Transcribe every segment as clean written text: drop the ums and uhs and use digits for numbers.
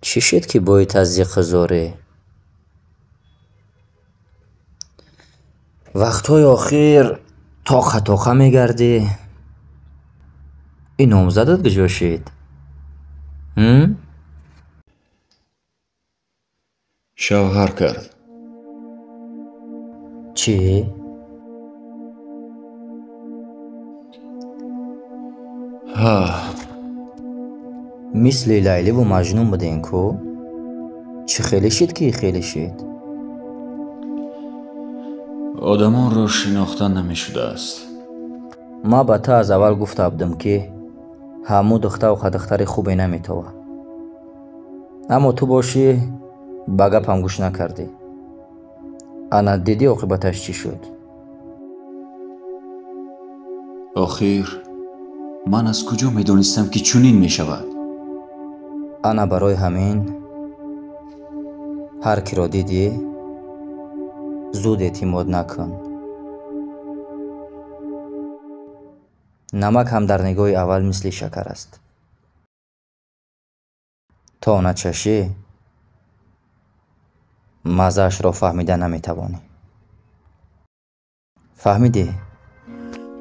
Чӣ шуд, ки бои таздиқу зорӣ? Вақтҳои охир тоқа-тоқа мегардӣ. Ин номзадат куҷо шид? Шавҳар кард. Чӣ? Ҳа. Мисли Лайливу Маҷнун будем ку? Чӣ хеле шид, ки хеле шид? Одамонро шинохта намешудааст. Ман ба ту аз аввал гуфта будам, ки ҳаму духтар духтари хубе наметова. Аммо ту бошӣ, ба гапам гӯш накардӣ. Ана дидӣ, оқибаташ чӣ шуд? Охир ман аз куҷо медонистам, ки чунин мешавад? Ана барои ҳамин ҳар киро дидӣ, зуд эътимод накун. Намак ҳам дар нигоҳи аввал мисли шакар аст. То начашӣ, маззаашро фаҳмида наметавонӣ. Фаҳмидӣ?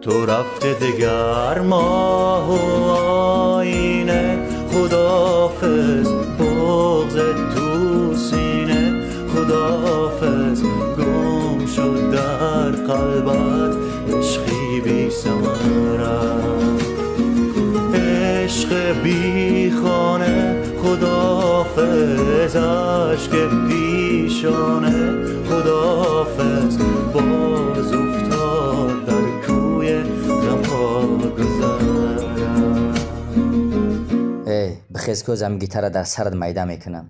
Ту рафти, дигар моҳу оина, худофиз, буғзи ту сина, худофиз, гум шуд дар қалбат ишқи бисамара, ишқи бихона, худофиз, ашки пешона, худофиз, боз уфтод дар кӯи ғамҳо гузарам. Эй, бихез, кӯзам, гитара дар сарат майда мекунам.